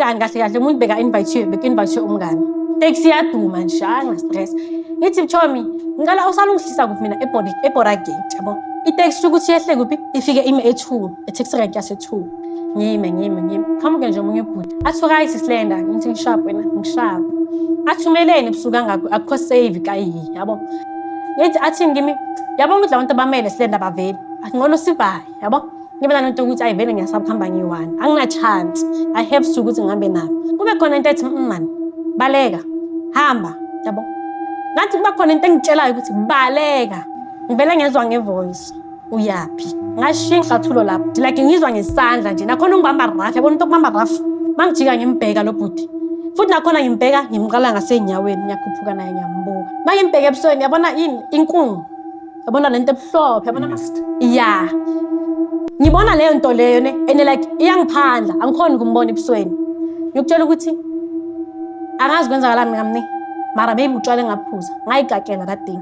Umngani kahle kahle, umuntu beka-invite-iwe, beka-invite umngani. Taxi iyaduma nje, hayi, nga-stress. Ngithi, "Chomi, ngicela usale ungihlisa kuphi mina eBorder Gate," yabo. Iteksi ukuthi yehle kuphi, ifike ime e-2, e-taxi rank yase-2. Ngime, ngime, ngime. Qhamuke nje omunye ubhuti. Athi, "Right, Slender." Ngithi, "Ngi-sharp wena, ngi-sharp." Athi, "Umeleni ebusuku kangaka, akukho safe kayi," yabo. Ngithi, athini kimi, "Yabona ukuthi la bantu abamele, Slender, baveli. Athi ngcono sivaye," yabo. Ngibe nalento ukuthi ayi, vele ngiyasaba ukuhamba ngiyi-one. Angina chance. I have to ukuthi ngihambe nabo. Kube khona into ethi, man, baleka, hamba," yabo. Ngathi kuba khona into engitshelayo ukuthi baleka. Ngivele ngezwa nge-voice, "Uyaphi?" Ngashiya ingicathulo lapho. Like ngizwa ngesandla nje. Nakhona ungibamba rough, yabona umuntu okubamba rough. Mangijika ngimbheka lo bhuti. Futhi nakhona ngimbheka, ngimqala ngasenyaweni, ngiyakhuphuka naye, ngiyambuka. Mangimbheka ebusweni, yabona yini, inkungu. Yabona lento ebuhlophe, yabona. Mist. Yeah. Ngibona leyo nto leyo ne, and like iyangiphandla, angikhoni ukumbona ebusweni. Ngikutshela ukuthi angazi kwenzakalani ngamni. Mara maybe utshwala engaphuza. Ngayikakela that thing.